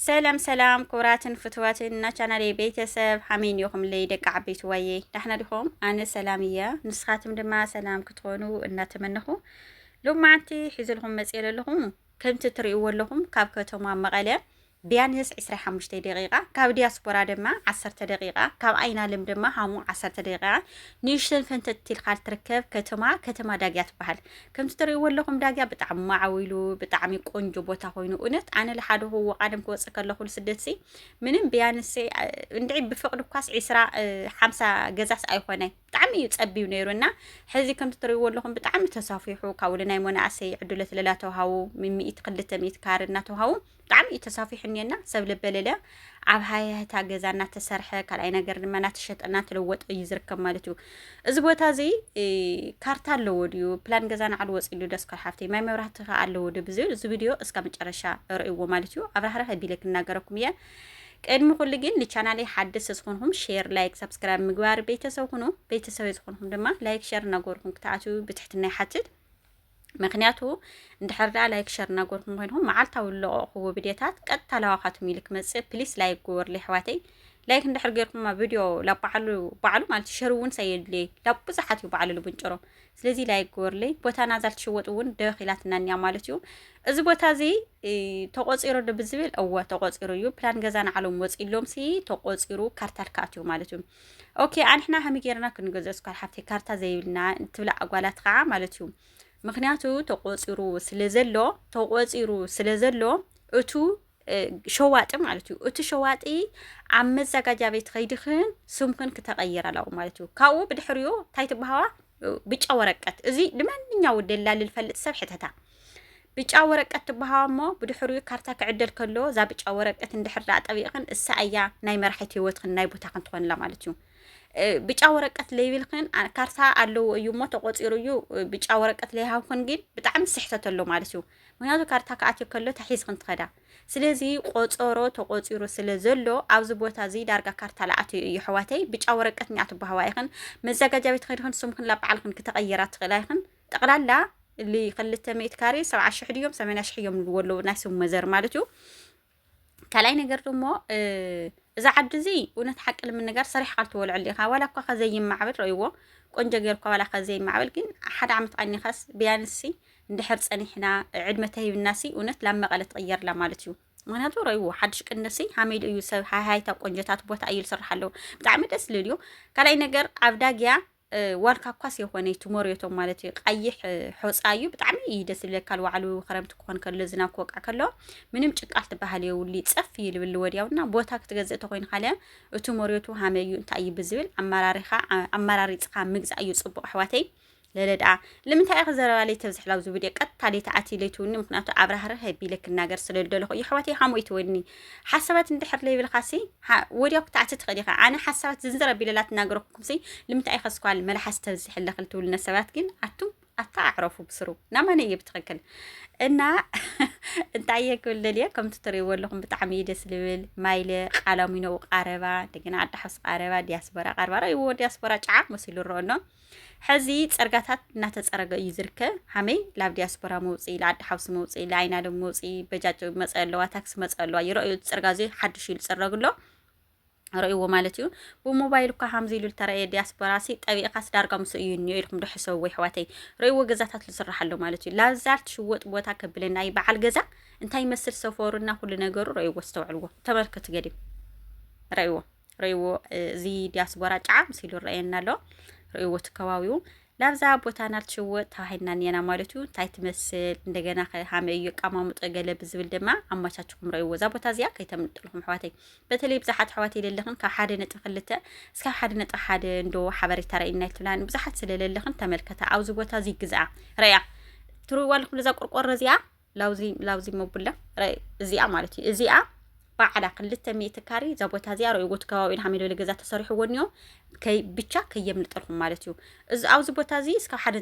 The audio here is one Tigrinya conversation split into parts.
ሰላም ሰላም ክቡራትን ፍትዋትን እና ቻናሌ ቤተሰብ ሓመይን ኢኹምለይ ደቂ ዓበይቲ ዋየ ዳሕና ዲኹም? ኣነ ሰላም እየ፣ ንስኻትም ድማ ሰላም ክትኾኑ እናተመነኹ ሎማዓንቲ ሒዝልኹም መፅእ ዘለኹም ከምቲ ትርእይዎ ኣለኹም ካብ ከተማ መቐለ ቢያንስ ዕስራ ሓሙሽተ ደቂቃ፣ ካብ ዲያስፖራ ድማ ዓሰርተ ደቂቃ፣ ካብ ኣይናለም ድማ ሃሙ ዓሰርተ ደቂቃ። ንእሽተን ፈንተት ኢልካ ትርከብ ከተማ ከተማ ዳግያ ትበሃል። ከምቲ ትርእይዎ ኣለኹም ዳግያ ብጣዕሚ ማዕዊሉ ብጣዕሚ ቆንጆ ቦታ ኮይኑ እውነት ኣነ ለሓደኹ ወቃደም ክወፅእ ከለኹ ስደትሲ ምንም ቢያንስ እንድዒ ብፍቕዲ እኳስ ዒስራ ሓምሳ ገዛስ ኣይኮነ ብጣዕሚ እዩ ጸቢብ ነይሩ እና ሕዚ ከምቲ ትርእይዎ ኣለኹም ብጣዕሚ ተሳፊሑ ካብኡ ንናይ መናእሰይ ዕድለት ለላተውሃቡ ሚእቲ ክልተ ሚእቲ ካር እናተውሃቡ ብጣዕሚ እዩ ተሳፊሑ እኒአና ሰብ ለበለለ ኣብ ሃያህታ ገዛ እናተሰርሐ ካልኣይ ነገር ድማ እናተሸጠ እናተለወጠ እዩ ዝርከብ ማለት እዩ። እዚ ቦታ እዚ ካርታ ኣለዎ ድዩ ፕላን ገዛ ንዓሉ ወፂሉ ደስኳል ሓፍተይ ማይ መብራህቲ ከ ኣለዎ ዶ ብዝብል እዚ ቪድዮ እስካ መጨረሻ ርእይዎ ማለት እዩ። ኣብራህረህ ቢለ ክናገረኩም እየ። ቅድሚ ኩሉ ግን ንቻናለይ ሓደስቲ ዝኾንኹም ሼር ላይክ ሳብስክራይብ ምግባር ቤተሰብ ኩኑ። ቤተሰብ ዝኾንኹም ድማ ላይክ ሸር እናገበርኩም ክትኣትዩ ብትሕትና ይሓትት። ምክንያቱ እንድሕር ደኣ ላይክ ሸር እናገበርኩም ኮይንኩም መዓልታዊ ዝለቀቕክዎ ቪድዮታት ቀጥታ ላባኻትኩም ኢሉ ክመፅእ ፕሊስ ላይክ ግበርሉ ኣሕዋተይ። ላይክ እንድሕር ገይርኩማ ቪድዮ ላባዕሉ ባዕሉ ማለት ሸር እውን ሰየድልየ ላብዙሓት እዩ ባዕሉ ልብንጭሮ። ስለዚ ላይክ ግበርለይ። ቦታ ናዛ ልትሽወጥ እውን ደኺላትና እኒኣ ማለት እዩ። እዚ ቦታ እዚ ተቆፂሩ ዶ ብዝብል እወ ተቆፂሩ እዩ። ፕላን ገዛ ንዓሎም ወፂሎም ሲ ተቆፂሩ ካርታ ልክኣት እዩ ማለት እዩ። ኦኬ ኣንሕና ሃሚ ጌርና ክንገዝኦ ስኳል ሓፍተይ ካርታ ዘይብልና ትብላ ኣጓላት ከዓ ማለት እዩ። ምክንያቱ ተቆፂሩ ስለ ዘሎ ተቆፂሩ ስለ ዘሎ እቱ ሸዋጢ ማለት እዩ። እቲ ሸዋጢ ኣብ መዘጋጃ ቤት ከይድኽን ስምክን ክተቀይር ኣለዎ ማለት እዩ። ካብኡ ብድሕሪኡ እንታይ ትበሃዋ ብጫ ወረቀት እዚ ንማንኛው ደላሊ ልፈልጥ ሰብ ሕተታ ብጫ ወረቀት ትበሃዋ እሞ ብድሕሪኡ ካርታ ክዕደል ከሎ እዛ ብጫ ወረቀት እንድሕር ደኣ ጠቢቕን እሳ እያ ናይ መራሒት ህይወትክን ናይ ቦታክን ትኾንላ ማለት እዩ። ብጫ ወረቀት ለይብልክን ካርታ ኣለዎ እዩ እሞ ተቆፂሩ እዩ። ብጫ ወረቀት ለይሃብክን ግን ብጣዕሚ ስሕተት ኣሎ ማለት እዩ። ምክንያቱ ካርታ ክኣትዮ ከሎ ተሒዝክን ትኸዳ። ስለዚ ቆፀሮ ተቆፂሩ ስለ ዘሎ ኣብዚ ቦታ እዚ ዳርጋ ካርታ ለኣትዮ እዩ ኣሕዋተይ። ብጫ ወረቀት እኒኣ ትበሃዋ ኢኽን መዘጋጃ ቤት ከድኽን ስምክን ላባዕልክን ክተቐየራ ትኽእላ ኢኽን። ጠቕላላ ሊ ክልተ ሚእቲ ካሬ ሰብዓ ሽሕ ድዮም ሰማንያ ሽሕ እዮም ዝብልዎ ኣለዉ ናይ ስሙ መዘር ማለት እዩ። ካልኣይ ነገር ደሞ እዛ ዓዲ እዚ እውነት ሓቂ ንምንጋር ሰሪሕካ ልትበልዐሉ ኢኻ። ዋላ እኳ ከዘይማዕብል ረእይዎ ቆንጆ ገይርኳ ዋላ ከዘይማዕብል ግን ሓደ ዓመት ቀኒኻስ ብያንሲ እንድሕር ፀኒሕና ዕድመ ተሂብናሲ እውነት ላብ መቐለ ትቕየርላ ማለት እዩ። ምክንያቱ ረእይዎ ሓድሽ ቅነሲ ሃመይ ዶ እዩ ሰብ ሃይሃይታ ቆንጆታት ቦታ እዩ ዝስራሕ ኣለዉ። ብጣዕሚ ደስ ዝብል እዩ። ካልኣይ ነገር ኣብ ዳግያ ዋልካ ኳስ የኾነ ትሞርዮቶም ማለት እዩ። ቀይሕ ሖፃ እዩ ብጣዕሚ እዩ ደስ ዝብለካ። ልዋዕሉ ክረምቲ ክኾን ከሎ ዝናብ ክወቃ ከሎ ምንም ጭቃ ትበሃል የውሊ ፀፍ እዩ ልብል ወዲያውና ቦታ ክትገዝእ ተኮይንካ ለ እቲ ሞርዮቱ ሃመይ እዩ እንታይ እዩ ብዝብል ኣመራሪኻ ኣመራሪፅካ ምግዛእ እዩ ፅቡቅ ኣሕዋተይ። ለለ ደኣ ንምንታይ ኢኺ ዘረባ ለይ ተብዝሕ ላብዚ ቪድዮ ቀጥታ ለይ ተኣትዩ ለይ ትውኒ ምክንያቱ ኣብራህርህ ኣቢለ ክናገር ስለ ዝደለኹ እዩ ኣሕዋተይ። ሃሞ ይትወኒ ሓሳባት እንድሕር ለይብልካሲ ወዲያው ክትኣቲ ትኽእል ኢኻ። ኣነ ሓሳባት ዝንዝር ኣቢለ ላትናገረኩምሲ ንምንታይ ኢኸ ስኳል መልሓስ ተብዝሕ ኣለኽል ትብሉነ ሰባት ግን ኣቱም ኣታ ኣዕረፉ ብስሩ ናማነ እየ ብትኽክል እና እንታይ እየ ክብል ደልየ ከምቲ ትርእይዎ ኣለኹም ብጣዕሚ እዩ ደስ ልብል። ማይለ ቃላሚኖ ቃረባ እንደገና ዓዲ ሓውሲ ቃረባ ዲያስፖራ ቃረባ ረእይዎ ዲያስፖራ ጫዓ መሲሉ ረአሎ። ሕዚ ፅርጋታት እናተፀረገ እዩ ዝርከብ። ሃመይ ላብ ዲያስፖራ መውፅኢ፣ ላዓዲ ሓውሲ መውፅኢ፣ ላዓይናለም መውፅኢ በጃጅ መፀ ኣለዋ፣ ታክሲ መፀ ኣለዋ። ይረእዩ እቲ ፅርጋ እዚ ሓድሽ እዩ ዝፅረግ ኣሎ። ረእይዎ ማለት እዩ። ብሞባይል እኳ ሃምዚ ኢሉ ልተረእየ ዲያስፖራ ሲ ጠቢቕካስ ዳርጋ ምስኡ እዩ እኒኦ ኢልኩም ዶ ሕሰብዎ ይሕዋተይ። ረእይዎ ገዛታት ልስራሕ ኣሎ ማለት እዩ። ላብዛ ልትሽወጥ ቦታ ከብለና እዩ በዓል ገዛ እንታይ ይመስል ሰፈሩና ኩሉ ነገሩ ረእይዎ፣ ኣስተውዕልዎ፣ ተመልከቱ ገዲም ረእይዎ። ርእይዎ እዚ ዲያስፖራ ጫዓ ምስ ኢሉ ረእየና ኣሎ። ርእይዎ እቲ ከባቢኡ ላብዛ ቦታና ልትሽወጥ ተባሂልና እኒአና ማለት እዩ። እንታይ ትመስል እንደገና ከ ሃመ እዩ ኣቀማምጦ ገለ ብዝብል ድማ ኣመቻችኹም ረእይዎ። እዛ ቦታ እዚኣ ከይተምልጥልኩም ኣሕዋተይ፣ በተለይ ብዙሓት ኣሕዋተይ ለለኽን ካብ ሓደ ነጥቢ ክልተ እስካብ ሓደ ነጥቢ ሓደ እንዶ ሓበሬታ ረእይና ይትብላን ብዙሓት ስለ ለለኽን ተመልከታ። ኣብዚ ቦታ እዚ ግዝኣ ረእያ ትርእይዋ ኣለኹም እዛ ቆርቆሮ እዚኣ ላውዚ ላውዚ መቡላ እዚኣ ማለት እዩ። እዚኣ ባዕላ ክልተ ሚእቲ ካሬ እዛ ቦታ እዚኣ ረእይዎ እቲ ከባቢኡ ንሓመድ በለ ገዛ ተሰሪሕዎ እኒኦ ከይ ብቻ ከየምልጠልኩም ማለት እዩ። እዚ ኣብዚ ቦታ እዚ እስካብ ሓደ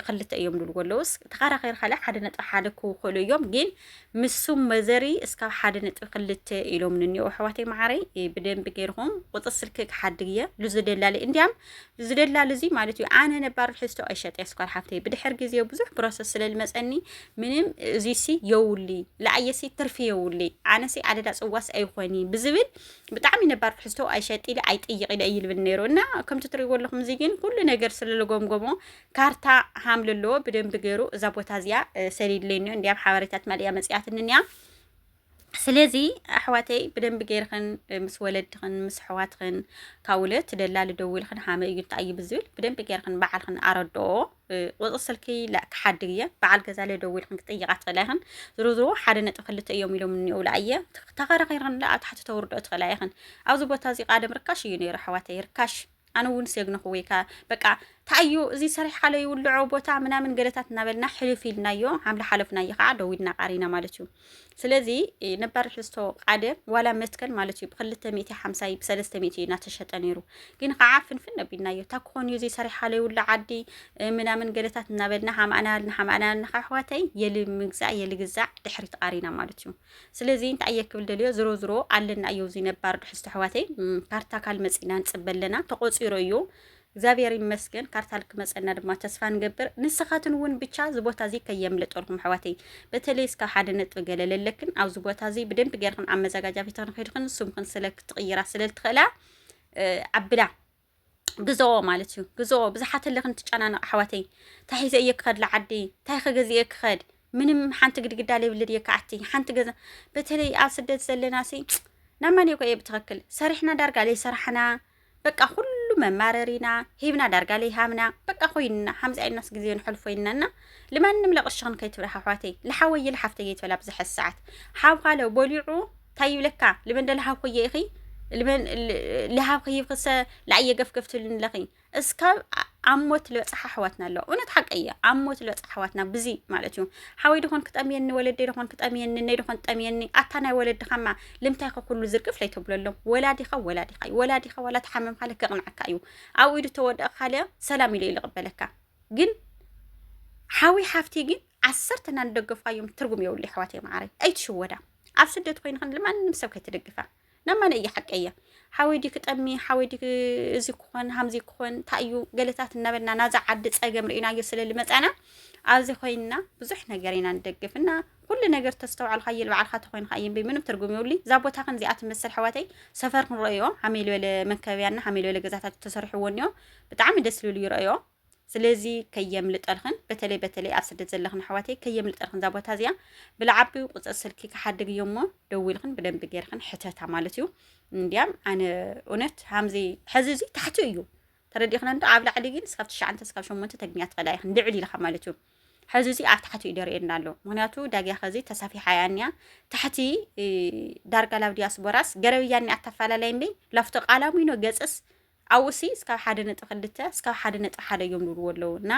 ክልተ እዮም ዝብልዎ ኣለዉ። ተኸራኺርካ ለ ሓደ ነጥቢ ሓደ ክውክሉ እዮም ግን ምስም መዘሪ እስካብ ሓደ ነጥቢ ክልተ ኢሎም ንኒኦ ኣሕዋተይ መዓረይ ብደንቢ ገይርኹም ቁፅር ስልኪ ክሓድግ እየ ልዝደላለ እንዲያም ዝደላል እዚ ማለት እዩ። ኣነ ነባር ርሕዝቶ ኣይሸጠ ስኳል ሓፍተይ ብድሕር ግዜ ብዙሕ ፕሮሰስ ስለ ዝመፀኒ ምንም እዚ ሲ የውሊ ለኣየ ሲ ትርፊ የውሊ ኣነ ሲ ኣደዳ ፅዋ ኣይኾኒ ብዝብል ብጣዕሚ ነባር ትሕዝቶ ኣይሸጥ ኢለ ኣይጥይቕ ኢለ እዩ ልብል ነይሩ። እና ከምቲ ትርእይዎ ኣለኹም፣ እዚ ግን ኩሉ ነገር ስለ ልጎምጎሞ ካርታ ሃም ለለዎ ብደንቢ ገይሩ እዛ ቦታ እዚኣ፣ እ፣ ሰሊድለይ እኒኦ። እንዲያም ሓበሬታት ማልያ መፅያትኒ እኒያ። ስለዚ ኣሕዋተይ ብደንቢ ገይርኽን፣ እ፣ ምስ ወለድኽን ምስ ኣሕዋትኽን ካብ ውለት ደላሊ ደዊልኽን ሃመ እዩ እንታይ እዩ ብዝብል ብደንቢ ገይርኽን ባዕልኽን ኣረድኦ። እ፣ ቁፅሪ ስልኪ ላ ክሓድግ እየ። በዓል ገዛ ለደዊልኽን ክጥይቓ ትኽእላ ኢኽን። ዝሮ ዝሮ ሓደ ነጥቢ ክልተ እዮም ኢሎም እኒኦ ላእየ። ተኸራኺርኽን ላ ኣብ ታሕቲ ተውርድኦ ትኽእላ ኢኽን። ኣብዚ ቦታ እዚ ቃደም ርካሽ እዩ ነይሩ ኣሕዋተይ፣ ርካሽ። ኣነ እውን ሰግንኹ ወይ ከ በቃ ታዩ እዚ ሰሪሕካ ለይውልዖ ቦታ ምናምን ገለታት እናበልና ሕልፍ ኢልናዮ፣ ሃም ልሓለፍናዮ ከዓ ደዊልና ቃሪና ማለት እዩ። ስለዚ፣ እ፣ ነባር ትሕዝቶ ቃደም ዋላ መትከል ማለት እዩ ብክልተ ሚእቲ ሓምሳ ብሰለስተ ሚእቲ እዩ እናተሸጠ ነይሩ። ግን ከዓ ፍንፍን ነቢልናዮ። እታ ክኾን እዩ እዚ ሰሪሓ ለይውላ ዓዲ፣ እ፣ ምናምን ገለታት እናበልና ሃምኣናልና ሃምኣናልና ኣሕዋተይ የሊ ምግዛእ የሊ ግዛዕ ድሕሪት ቃሪና ማለት እዩ። ስለዚ እንታይ እየ ክብል ደልዮ፣ ዝሮ ዝሮ ኣለና እዩ እዚ ነባር ትሕዝቶ ኣሕዋተይ። እም፣ ካርታ ካል መፂና ንፅበ ኣለና፣ ተቆፂሩ እዩ። እግዚኣብሔር ይመስገን፣ ካርታ ልክመፀና ድማ ተስፋ ንገብር። ንስኻትን እውን ብቻ እዚ ቦታ እዚ ከየምልጠልኩም ኣሕዋተይ። በተለይ እስካብ ሓደ ነጥቢ ገለ ለለክን ኣብዚ ቦታ እዚ ብደንቢ ገይርክን ኣብ መዘጋጃ ቤት ንኸይድክን ስምክን ስለ ክትቕይራ ስለ ልትኽእላ፣ እ፣ ኣብላ ግዝኦ ማለት እዩ። ግዝኦ ብዙሓት ኣለክን ትጨናነቕ ኣሕዋተይ። እንታይ ሒዘ እየ ክኸድ ልዓዲ? እንታይ ከገዝኤ ክኸድ? ምንም ሓንቲ ግድግዳ ለይብለ ድየ ክኣቲ? ሓንቲ ገዛ፣ በተለይ ኣብ ስደት ዘለና ሲ፣ ናብ መን እኮ እየ ብትኽክል ሰሪሕና ዳርጋ ለይሰራሕና፣ በቃ ኩሉ መማረሪና ሂብና ዳርጋ ለይሃብና፣ በቃ ኮይንና፣ ሓምዚ ኣይናስ ግዜ ንሐልፎ ኢልና እና ልማንም ለቕሽኽን ከይትብላ ኣሕዋተይ፣ ልሓወይ ልሓፍተይ ይትበላ ብዙሕ ሰዓት። ሓውካ ለ በሊዑ እንታይ ይብለካ? ልመን ደ ልሃብኮየ ኢኺ? ልመን ል-፣ ልሃብኺ ሂብክሰ ለኣየ ገፍገፍ ትብልኒ ኣለኺ። እስካብ ኣ-፣ ኣብ ሞት ልበጽሓ ኣሕዋትና ኣለዋ። እውነት ሓቂ እያ። ኣብ ሞት ልበጽሓ ኣሕዋትና ብዚ ማለት እዩ። ሓወይ ድኾን ክጠምየኒ፣ ወለደይ ድኾን ክጠምየኒ፣ ነይ ድኾን ትጠምየኒ። ኣታ ናይ ወለድኻማ ልምንታይ ከ ኩሉ ዝርግፍ ለይተብለሎም? ወላዲኻ ወላዲኻ እዩ። ወላዲኻ ዋላ ተሓመምካ ለ ከቕንዐካ እዩ። ኣብ ኢዱ ተወደቕካ ለ ሰላም ኢሉ እዩ ልቕበለካ። ግን ሓወይ ሓፍቲ ግን ዓሰርተ እናደገፍካዮም ትርጉም የብሉ ኣሕዋተይ መዓረይ። ኣይትሽወዳ። ኣብ ስደት ኮይንኽን ልማንም ሰብ ከይትደግፋ። ናማነ እየ ሓቀየ። ሓወይ ዲ ክጠሚ፣ ሓወይ ዲ ክ-፣ እዚ ክኾን፣ ሃምዚ ክኾን፣ እንታይ እዩ ገለታት እናበልና ናዛ ዓዲ ጸገም ርኢናዮ ስለ ልመጻና፣ ኣብዚ ኮይንና ብዙሕ ነገር ኢና ንደግፍ እና ኩሉ ነገር ተስተውዓልካዮ ልባዕልካ ተኾይንካ እዩ እምበይ ምንም ትርጉም የብሉ። እዛ ቦታ ከም እዚኣ ትመስል ኣሕዋተይ ሰፈር ክንረእዮ፣ ሃመይ ልበለ መከብያና፣ ሃመይ ልበለ ገዛታት ተሰሪሕዎ እኒኦ። ብጣዕሚ ደስ ልብል ይረእዮ። ስለዚ ከየምልጠልኽን፣ በተለይ፣ በተለይ ኣብ ስደት ዘለኽን ኣሕዋተይ ከየምልጠልኽን እዛ ቦታ እዚኣ ብልዓቢ ቁፅሪ ስልኪ ክሓድግ እዮ እሞ ደዊልኽን ብደንቢ ጌርኽን ሕተታ ማለት እዩ። እንዲያም ኣነ እውነት ሃምዚ ሕዚ እዚ ታሕቲ እዩ። ተረዲኽና እንዶ ኣብ ላዕሊ ግን እስካብ ትሽዓተ እስካብ ሸሞንተ ተግንያ ትኽእላ ኢኽን ልዕል ኢልኻ ማለት እዩ። ሕዚ እዚ ኣብ ታሕቲ እዩ ደርእየና ኣሎ። ምኽንያቱ ዳግያ ኸዚ ተሳፊሓ እያ እኒያ። ታሕቲ፣ እ፣ ዳርጋ ላብ ዲያስፖራስ ገረብ እያ እኒኣ ኣተፈላለይ እምበይ ላፍቶ ቃላሚኖ ገፅስ ኣብኡሲ እስካብ ሓደ ነጥቢ ክልተ እስካብ ሓደ ነጥቢ ሓደ እዮም ዝብልዎ ኣለዉ። እና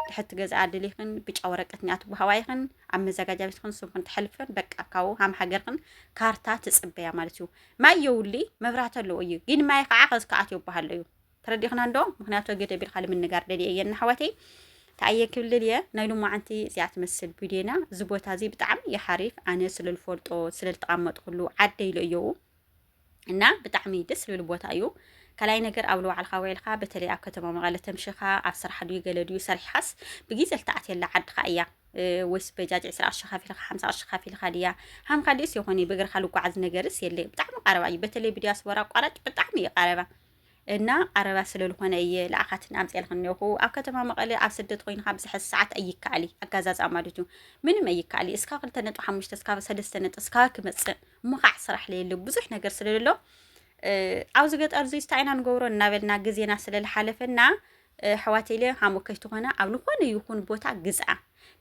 ድሕር ትገዝኣ ደሊኽን ብጫ ወረቀት እኒኣ ትወሃባ ኢኽን ኣብ መዘጋጃ ቤትክን ስምክን ትሕልፍን በቃ ካብኡ ሃም ሃገርክን ካርታ ትጽበያ ማለት እዩ። ማይ የውሊ መብራህቲ ኣለዎ እዩ ግን ማይ ከዓ ከዚ ክኣትዮ ይበሃል እዩ። ተረዲኽና እንዶ? ምኽንያቱ ገደ ቢልካ ልምንጋር ደልየ እየ እና ኣሕዋተይ። ተኣየ ክብል ደልየ ናይ ሎማዓንቲ እዚኣ ትመስል ቪድዮና። እዚ ቦታ እዚ ብጣዕሚ እዩ ሓሪፍ። ኣነ ስለ ልፈልጦ ስለ ልተቐመጥኩሉ ዓደይ ኢለ እየው። እና ብጣዕሚ ደስ ዝብል ቦታ እዩ። ካልኣይ ነገር ኣብ ልባዕልኻ ውዒልካ በተለይ ኣብ ከተማ መቐለ ተምሽኻ ኣብ ስራሕ ድዩ ገለ ድዩ ሰሪሕኻስ ብግዜ ልትኣትየላ ዓድኻ እያ። እ፣ ወይስ በጃጅ ዕስራ ቅርሺ ከፊልካ ሓምሳ ቅርሺ ከፊልካ ድያ? ሃምካ ድዩስ ይኾን እዩ ብእግርካ ልጓዓዝ ነገርስ የለ። ብጣዕሚ ቀረባ እዩ። በተለይ ብዲያስፖራ ኣቋራጭ ብጣዕሚ እዩ ቀረባ። እና ቀረባ ስለ ልኾነ እየ ልኣኻትን ኣምፅኤልክን እኒኦኹ። ኣብ ከተማ መቐለ ኣብ ስደት ኮይንካ ብዝሐ ሰዓት ኣይከኣል እዩ። ኣጋዛዝኣ ማለት እዩ። ምንም ኣይከኣል እዩ። እስካብ ክልተ ነጥቢ ሓሙሽተ እስካብ ሰለስተ ነጥቢ እስካብ ክመፅእ እሞ ከዓ ስራሕ ለየለ ብዙሕ ነገር ስለ ዘሎ፣ እ፣ ኣብዚ ገጠር እዚ እንታይ ኢና ንገብሮ እናበልና ግዜና ስለ ዝሓለፈና፣ እ፣ ኣሕዋተይ ኢለ ሃሞ ከይትኾና ኣብ ዝኾነ ይኹን ቦታ ግዝኣ።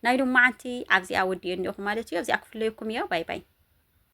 ናይ ሎማዓንቲ ኣብዚኣ ወዲኤ እኒኦኹ ማለት እዩ። ኣብዚኣ ክፍለየኩም እዮ። ባይ ባይ።